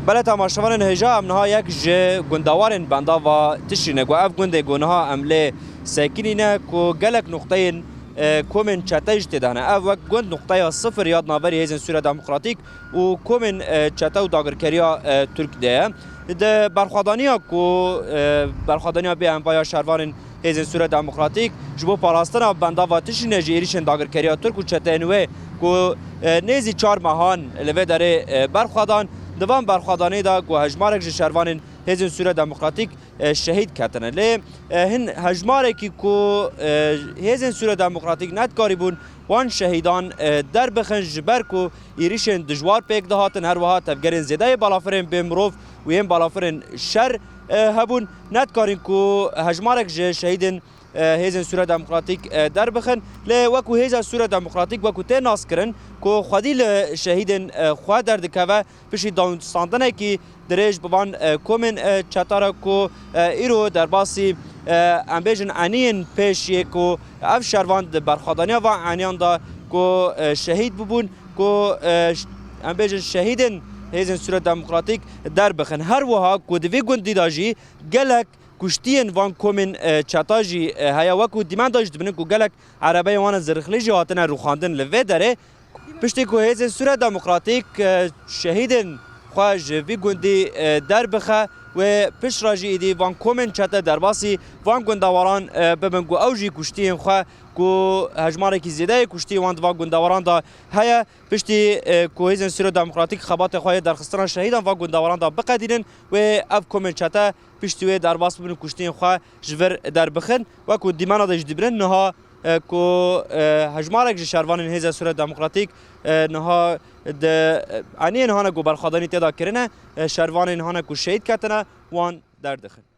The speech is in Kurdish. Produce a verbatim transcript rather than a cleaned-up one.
Belê temaşevanên hêja, em niha yek ji gundewarên bendava Tişrîne ku ev gundê ku niha em lê sekinîne ku gelek nuqteyên, e, komên çete jî tê de hene. Ev wek gund nuqteya sifir ya di navberî Hêzên Sûriya Demokratîk û komên, e, çete û dagirkeriya, e, Tirk de ye. Di berxwedaniya ku, e, berxwedaniya bê em vaya şervanên Hêzên Sûriya Demokratîk ji bo parastina bendava Tişrîne ji êrîşên dagirkeriya Tirk û çeteyên wê ku, e, nêzî çar mehan li vê derê, e, berxwedan, di van berxwedanê de ku hejmarek ji şervanên Hêzên Sûriya Demokratîk, e, şehîd ketine. Lê, e, hin hejmarekî ku, e, Hêzên Sûriya Demokratîk nedikarîbûn wan şehîdan, e, derbixin, ji ber ku êrîşên dijwar pêk dihatin, her wiha tevgerên zêde yê balafirên bê mirov û yên balafirên şer, e, hebûn, nedikarîn ku hejmarek ji şehîdên, e, Hêzên Sûriya Demokratîk, e, derbixin. Lê wekû Hêza Sûriya Demokratîk wekû tê naskirin ku xwedî li şehîdên, e, xwe derdikeve, piştî danûstandinekî dirêj bi van, e, komên, e, çeta re ku, e, îro derbasî, e, em bêjin eniyên pêş yê ku ev şervan di berxwedaniya van eniyan de ku, e, şehîd bibûn, ku, e, ş-, em bêjin şehîdên Hêzên Sûriya Demokratîk derbixin. Her wiha ku di vî gundî de jî gelek kuştiyên van komên, e, çeta jî, e, heye. Wekû dîmen de jî dibînin ku gelek erebeyên wan zirxlî jî hatine rûxandin li vê derê. Piştî ku Hêzên Sûriya Demokratîk, e, şehîdên xwe ji vî gundî, e, derbixe, wê piştre jî êdî van komên çete derbasî van gundewaran, e, bibin ku ew jî kuştiyên xwe, ku hejmarekî zêde yê kuştiyên wan di van gundewaran de heye. Piştî, e, ku Hêzên Sûriya Demokratîk xebatê xwe yê derxistina şehîdan van gundewaran de biqedînin, wê ev komên çete piştî wê derbas bibin û kuştiyên xwe ji vir derbixin. Wekû dîmena de jî dibînin niha, e, ku, e, hejmarek ji şervanên Hêza Sûriya Demokratîk, e, niha di, e, eniyên hane ku berxwedanî tê de kirine, e, şervanên hane ku şehîd ketine, wan derdixin.